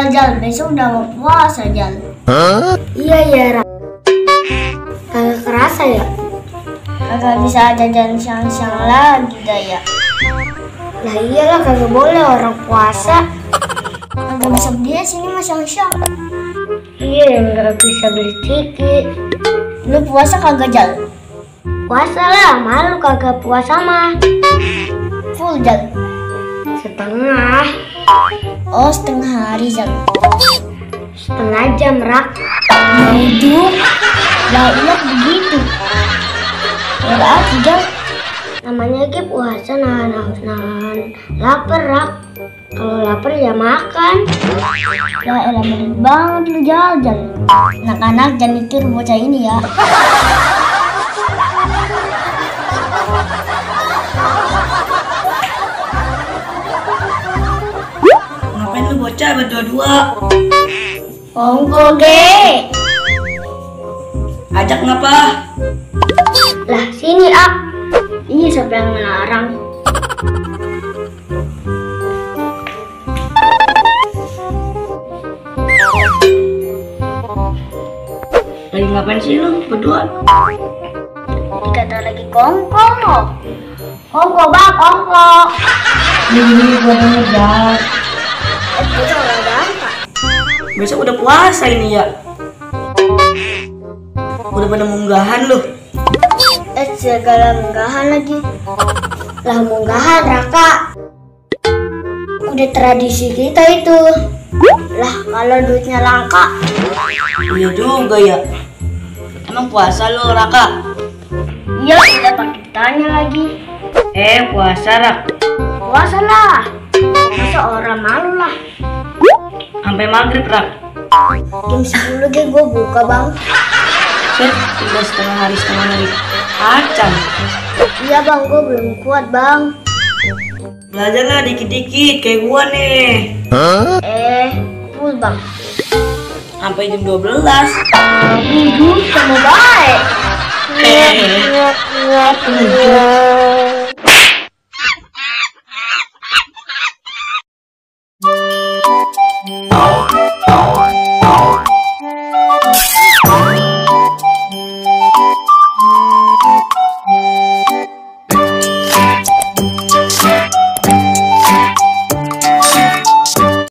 Jal, besok udah mau puasa, Jal. Iya ya, Ra. Kagak kerasa ya? Kagak bisa jajan siang-siang lagi dah ya. Lah iyalah, kagak boleh orang puasa. Kagak bisa beli sini mas siang-siang. Iya, nggak bisa beli tiket. Lu puasa kagak, Jal? Puasa lah, malu kagak puasa mah. Full, Jal. Setengah. Oh, setengah hari, Jal. Setengah jam, Rak. Waduh, gak ingat begitu. Berarti, Jal. Namanya lagi puasa, nahan haus, nahan lapar, Rak. Kalau lapar ya makan. Ya elah, bener banget lu, Jal. Anak-anak jangan ditiru bocah ini ya. Ngapain lu bocah berdua-dua? Kongko ge. Ajak ngapa? Lah sini, Ak. Iya, siapa yang melarang? Lagi ngapain sih lu berdua? Dikata lagi kongko. Kongko, Bang, kongko. Ini gua denger dah. Itu orang gampang. Besok udah puasa ini ya. Udah pada munggahan lu. Segala munggahan lagi. Lah munggahan, Raka. Udah tradisi kita itu. Lah kalau duitnya langka. Iya juga ya. Emang puasa lu, Raka? Iya, udah pakai tanya lagi. Puasa, Rak. Puasa lah. Masa orang malu lah. Sampai maghrib, Rak. Jam 10 ge gue buka, Bang. Set, udah setengah hari Acan. Iya, Bang, gue belum kuat, Bang. Belajarlah dikit-dikit kayak gua nih. Full, Bang. Sampai jam 12. Sama baik.